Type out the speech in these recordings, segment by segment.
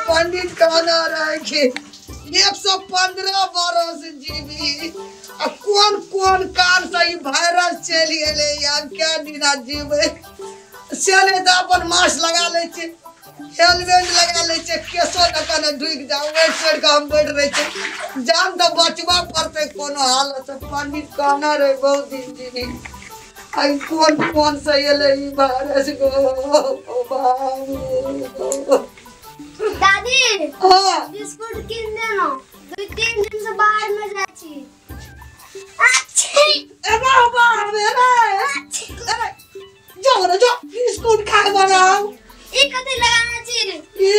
पंडित कहना रहे कि 115 बरस जीवी आ कोन कोन काल से ई वायरस चलि गेलै आब क्या दिना जीबै। से नहि तऽ अपन मास्क लगा लै छै, हेलमेट लगा लै छै, केसो न कने ढुकि जाउ, ओहि छोड़ि कऽ हम बैठ रहै छी। जान तऽ बचबऽ पड़तै कोनो हालत। पंडित कहना रहे बहुत दिन जीवी, आई कोन कोन से एलै ई वायरस गो बाबू। दादी हाँ बिस्कुट किन देना, 2-3 दिन से बाहर में जाय छी। एना बाहर में रे जाओ रे जाओ, बिस्कुट खाए बनाओ। ई कथि लगाना छी? ई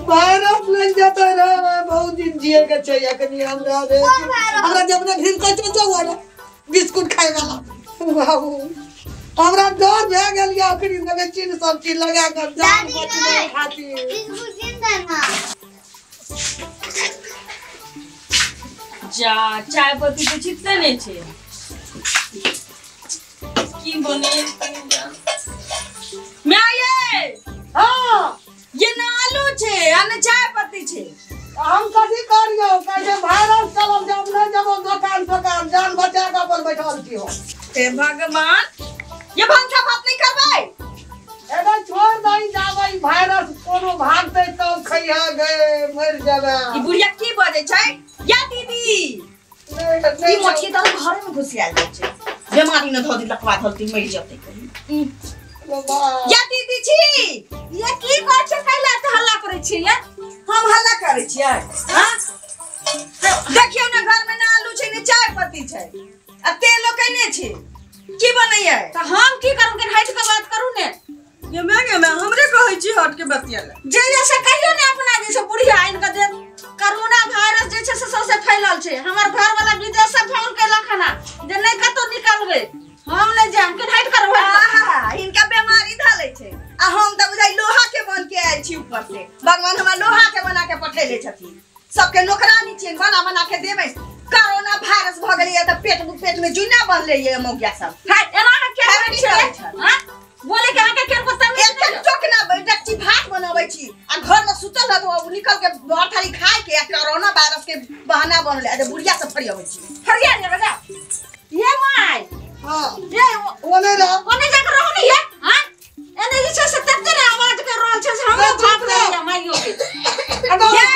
वायरस लग जाता रे, बहुत दिन जिए के छै अखनी हमरा रे। हमरा जब ने भीड़ कहै छौ जाओ रे बिस्कुट खाए वाला बाबू, हमरा डर भए गेल या अखनी लगै छी ने सब चीज लगा के जान बचबै खातिर। बिस्कुट किन देना। जा चाय पत्ती तो छिटते नहीं छे की बने मैं ये। हां ये ना आलू छे आ ने चाय पत्ती छे। हम कथी करियो, कहे वायरस चलल जब नहीं जब दोकान दोकान जान बचा के अपन बैठल छी हो। हे भगवान, ये भंसा भात नहीं करबै? एना छोड़ दही जाबै वायरस कोनो भागतै तब खैहा गए मर जाबे। ई बुढ़िया की बजै छै या दीदी? ई मोटकी तऽ घरे में घुसियाल जाइ छै, बीमारी न धऽ दी लकवा धलती मरि जेतै कहीं। या दीदी छी ये की कहै छै कैला तऽ हल्ला करै छी? ये हम हल्ला करै छियै? हां देखियौ ने घर में ना आलू छै ने चाय पत्ती छै आ तेलो कने छै, की बनैयै? तऽ हम की करू के हट के बात करू ने? ये मैं गे मैं हमरे कहै छी हट के बतिया ले। जे जैसे कहियो ने अपना जैसे बुढ़िया आनि के दे। कोरोना वायरस जे छै से सबसे फैलल छै। हमर घर वाला विदेश से फोन केलक हना जे नहीं कतौ निकलबै, हम नहीं जाम के हट कर। आहा इनका बीमारी धलै छै आ हम त बुझाइ लोहा के बन के आयल छी ऊपर से। भगवान हमरा लोहा के बना के पठेले छथिन, सबके नौकरानी छियन बना बना के देबै। कोरोना वायरस भ गेलै त पेट पेट में जुना बनलै ये मौगिया सब। हाय एना के के होइ छै? हां बोले के अहाँ के केनको तमीज एक टोकना डकची भात बनाबै छी आ घर में सुतल रहत ओ निकल के भर थाली खाय के आ कोरोना वायरस के बहाना बनले आ बुढ़िया सब फरियाबै छी। फरिया ने बजा ये my. हां ये ओने रह ओने जाके रहू ने ये। हां एने जे छै से तते ने आवाज कर रहल छै से हमरो भात रहैया माइयो के। ये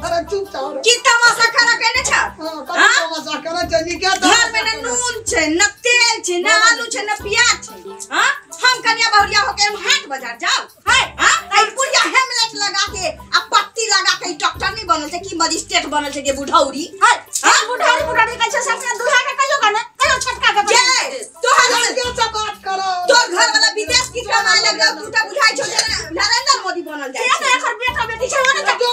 अरे चुप जाओ रे। की तमाशा करा के ने छ? हां कथी तमाशा करा छै? निके घर में न नून छै न तेल छै न आलू छै न प्याज छै। हां हम कन्या बहुरिया होके हम हाट बाजार जाओ? हाय हां ई बुढ़िया हेमलेट लगा के आ पत्ती लगा के डॉक्टर नहीं बनल छै की मजिस्ट्रेट बनल छै के बुढ़ौरी? हाय हां बुढ़ौरी बुढ़ौरी कहै छै सबके दूल्हा के कहियो का ने कहियो छोटका के। जे तोहर के से बात करो, तोर घर वाला विदेश की कमाए लगल, तू त बुझाइ छौ जे नरेंद्र मोदी बनल जाइ छै। एकर बेटा बेटी छै ओने जो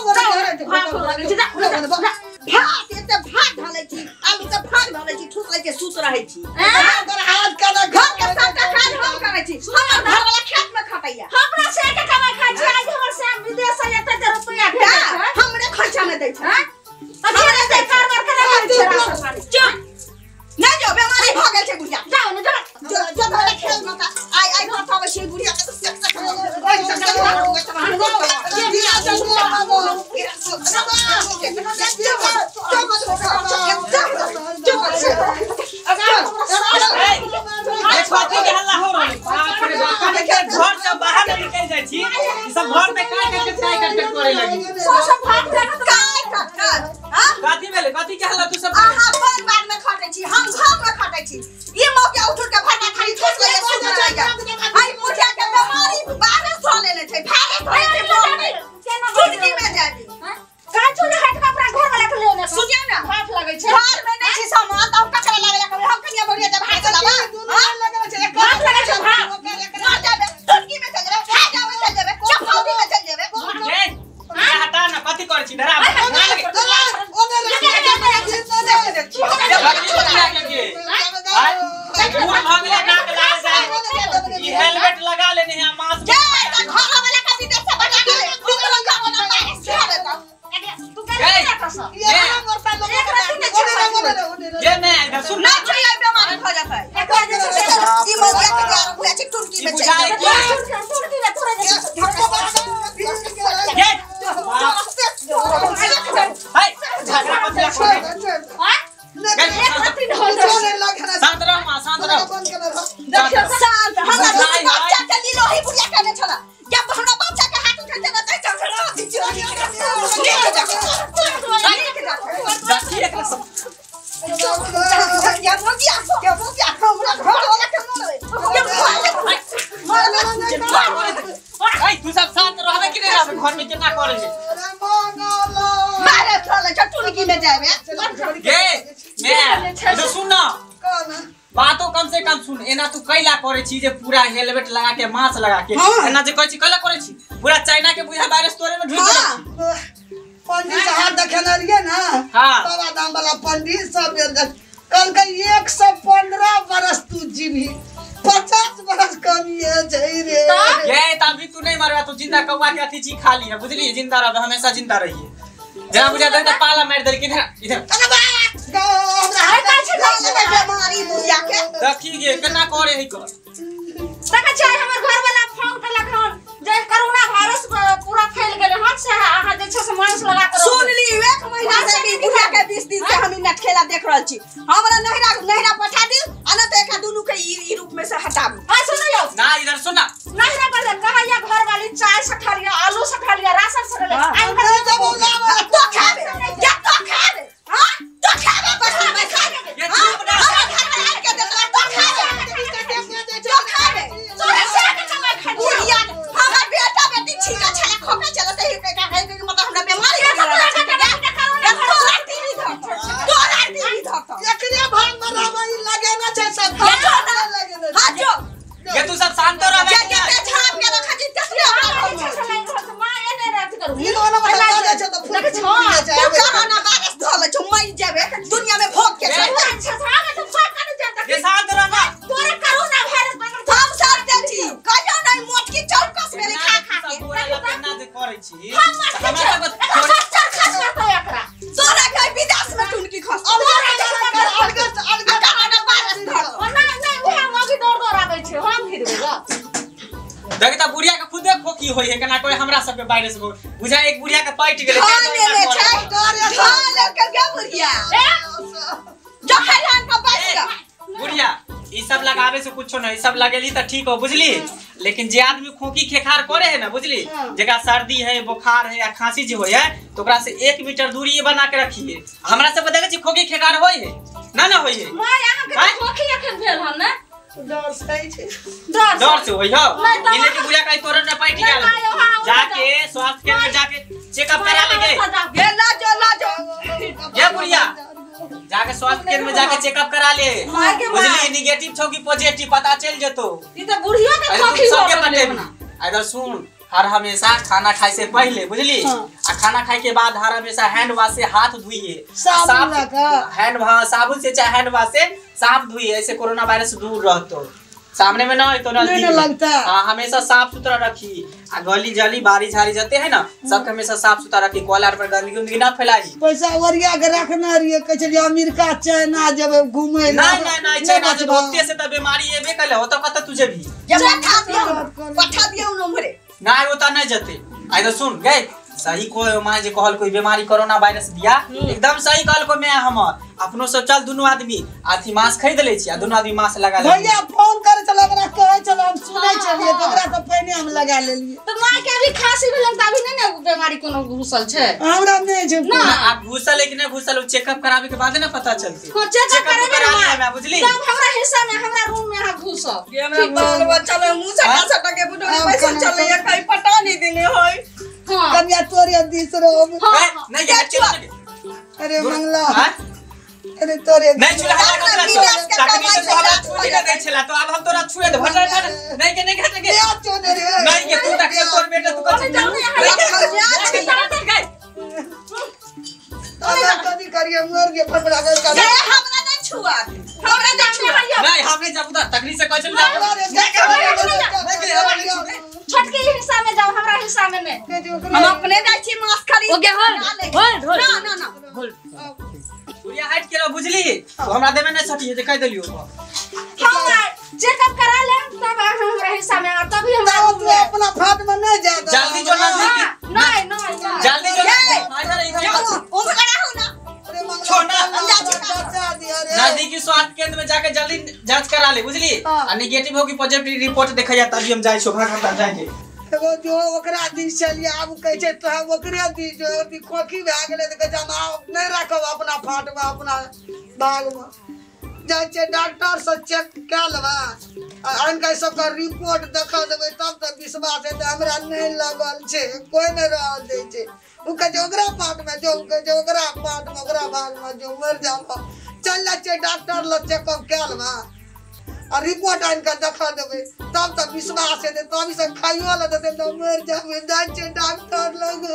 भात एते भात ढालै छी, आलू के भात ढालै छी, ठुस लै छी, सुत रहै छी। ओकर हाथ केना घर के सबटा काज हम करै छी। हमर घर वाला खेत में खटैया, हमरा से के कमाई खाइ छी। आज हमर से विदेश से एते एते रुपया भेजै छै, हमरे खर्चा में दै छै। हमरे से कारबार करै छै। चुप नहीं जो बीमारी भ गेल छै बुढ़िया। जाओ ने जाओ जो जो घर खेत में आई आई घर आबै छै बुढ़िया के सेक सेक घर से बाहर निकल जाय छी, सब घर में काय काय काय काय करे लगी। सब भात काय काय हां कथि भेलै? कथि के हल्ला तू सब? अहाँ बड़ बार में खटै छी, हम घर में खटै छी। ई मौका उठ के भरना खाली ठोस ले सुत जाइया। आई बुढ़िया के बीमारी वायरस ध लेने छै, वायरस ध लेने छै, चुटकी में जाबी। हां का चुने हट के अपना घर वाला के लेने सुनियो ना, भात लगै छै घर में नहीं छै सामान त हम ककरा लागै कभी हम कनिया बुढ़िया जब हाथ चलाबा लगै छै, भात लगै छै, भात मर जाबे चुटकी में चल जेबे, खा जाबे चल जेबे, चपौती में चल जेबे। ए हटा ना, कथि करै छी? धरा हेलमेट लगा लेने हैं मास्क। जे त घर वाला का विदेश से बना के तू कोरोना वायरस छा देता। तू के ये मरता लोग ये मैं इधर सुन ना चाहिए बीमारी हो जाता है। ई मौका के जा बुझा छै टुनकी में चल जेबे। ए तू सब शांत रहबे कि नहीं रहबे घर में केना करे छै अरे मंगला मारे चले चटुनकी में जाबे गे मैं तो सुन ना कौन बातो कम से कम सुन एना तू कैला करे छी जे पूरा हेलमेट लगा के मास्क लगा के एना जे कहै छी कैला करे छी पूरा चाइना के बुझा वायरस तोरे में ढुक गेल पंडित साहब देखने रहिए ना बाबा धाम वाला पंडित सब कल के 115 बरस तू जीवी 50 बरस कम ये छै रे ये तभी तू नहीं मरबा तू जिंदा कौवा के अथी छी खाली है बुझली जिंदा रह हमेशा जिंदा रहिए जरा बुझा दे त पाला मार देल इधर इधर अरे बा हमरा हाथ छै बीमारी बुझिया के देखी गे केना करे है कर देखै छै हमर घर वाला फोन केलक हन जे कोरोना वायरस पूरा फैल गेल हन से अहाँ जे छै से मास्क लगा के सुन ली एक महीना से भी बुढ़िया के 20 दिन से हम ई नटखेला देख रहल छी हमरा नहिरा नहिरा पठा दिउ आ न त एका दुनू के ई रूप में से हटाबू हां सुन यौ ना इधर सुन ना नहिरा पर कहैया घर वाली चाय से खा लिया आलू से खा लिया राशन से खा लिया आई घर तो खाबे या तो खाबे हां तो खाबे बस में खाबे ये चुप ना हमरा घर में आके दे तो खाबे तो खाबे तोरा से के कमाई खा बुढ़िया हमर बेटा बेटी छीका छला खोका चलत है के का है मतलब हमरा बीमारी तोरा टीवी धर तोरा टीवी धर एकरे भाग में रहबै लगे ना छै सब हां जो ये तू सब शांत रह जे जे झाप के रखा छी तकरे हमरा घर में मां एने रात करू ई वाला बता दे छै त फूल फूल जाय कोरोना वायरस धल छै मर जेबे दुनिया में भोग के छै अच्छा झाग त फट कर जाता ये शांत रह ना तोरा कोरोना वायरस बगल हम सब दे छी कहियो नहीं मोटकी चौकस में खा खा के केना जे करे छी हम हमरा सब खच्चर खस करतो एकरा तोरा के विदेश में टुनकी खस अलग अलग कोरोना वायरस धर ओ नहीं नहीं उहे हम अभी दौड़ दौड़ आबै छै हम फिरबै ग देख त बुढ़िया के खुदे खोखी होई है केना कोई हमरा सब के वायरस हो बुझा एक बुढ़िया के पाइट गेलै हां ले छै हां ले के गे बुढ़िया जो खैरान का बैठ ग बुढ़िया ई सब लगावे से कुछो नहीं सब लगेली त ठीक हो बुझली लेकिन जे आदमी खोखी खेखार करे है ना बुझली जेकरा सर्दी है बुखार है या खांसी जे होय है तो ओकरा से 1 मीटर दूरी बना के रखिए हमरा सब देखे छी खोखी खेखार होय है ना ना होय है मां अहाँ के खोखी एखन भेल हन ने डर से छै डर से होय हो इने के बुढ़िया कहीं तोरे न पाइट गेल जाके स्वास्थ्य केंद्र में जाके चेकअप करा लेगे ये ला जो ला जो ये बुढ़िया जाके स्वास्थ्य केंद्र में जाके चेकअप करा ले बुझली नेगेटिव छौ कि पॉजिटिव पता चल जतो ई त बुढ़ियो के खोखी हो सबके पटेबी इधर सुन हर हमेशा खाना खाए से पहले बुझली आ खाना खाए के बाद हर हमेशा हैंड वॉश से हाथ धोइए साबुन लगा हैंड वॉश साबुन से चाहे हैंड वॉश से साफ धोइए ऐसे कोरोना वायरस दूर रहतो सामने में ना तो नहीं लगता हां हमेशा साफ सुथरा रखी आ गली जली बारी झाड़ी जाते है ना सबके हमेशा साफ सुथरा रखी कॉलर पर गंदगी उंदगी ना फैलाई पैसा ओरिया के रखना रहिए कहै छलियै अमेरिका चाइना जेबै घूमै नहीं नहीं नहीं चाइना जे ओते से त बीमारी एबे कले हो त कत तू जेबी ये पठा दियौ पठा दियौ न उमरे ना ओता नहीं जते आई तो सुन गए सही को मां जे कहल कोई बीमारी कोरोना वायरस दिया एकदम सही कहल को मैं हमर अपनो सब चल दुनू आदमी अथी मास्क खरीद ले छी आ दुनू आदमी मास्क लगा ले भैया फोन करे चल ओकरा कहै चल हम सुनै छलियै त ओकरा से पहिने हम लगा लेलियै त मां के अभी खांसी भेलन त अभी नहीं ने बीमारी कोनो घुसल छै हमरा नहीं छै ना आप घुसल है कि नहीं घुसल चेकअप करावे के बाद ना पता चलती हां चेकअप करावे मैं बुझली तब हमरा हिस्सा में हमरा रूम में अहाँ घुसब ये हमरा बाल बच्चा ले मुंह सटा सटा के बुढ़ो पैसा चले या कहीं पता नहीं देने होय हां कन्या तोरे दिस रो नहीं ये अरे मंगला अरे तोरे नहीं छुला हमरा तकनी से हमरा छुई ना दे छला तो अब हम तोरा छुए दे भटा नहीं के नहीं घट के नहीं के तू तक तोर बेटा तू कथि तोरा कभी करिए मर के फटफटा कर ए हमरा नहीं छुआ हमरा नहीं छुआ नहीं हमने जब उधर तकनी से कहै छला छोटकी हिस्सा में जाओ हमरा हिस्सा में नहीं हम अपने जाइ छी मास्क खरीद ओके होल्ड होल्ड ना ना ना होल्ड बुढ़िया हट के रह बुझली तो हमरा देबे नहीं सटी जे कह देलियो हम चेकअप करा लेम तब हमरा हिस्सा में तभी हमरा तू अपना फाट में नहीं जा जल्दी जो नजदीक नहीं नहीं जल्दी जो इधर इधर ओ करा हो ना अरे छोड़ ना नजदीकी स्वास्थ्य केंद्र में जाके जल्दी जांच करा ले बुझली आ नेगेटिव हो कि पॉजिटिव रिपोर्ट देखा जा तभी हम जाय छो भाग हम जाएंगे। एगो जो ओकरा दिस चलिए आब कहै छै तो ओकरे दिस जो अथी खोखी भए गेलै तऽ कहै छै हम आब नहि राखब अपना फाटमे अपना बागमे। जाइ छै डॉक्टर से चेक कए लेबै आ आनि सबके रिपोर्ट देखा देबै तब तऽ विश्वास हेतै। हमरा नहि लगल छै, कोइ नहि रहल दै छै। ओ कहै छै ओकरा पार्टमे जो, ओ कहै छै ओकरा पार्टमे, ओकरा भागमे जो, मरि जाब। चलि जाइ छियै डॉक्टर लग, चेकअप कए लेबै आ रिपोर्ट आनि कऽ देखा देबै तब तऽ विश्वास हेतै। तब ई सब खाइयो लए देतै तऽ मरि जाबै। जाइ छियै डॉक्टर लग।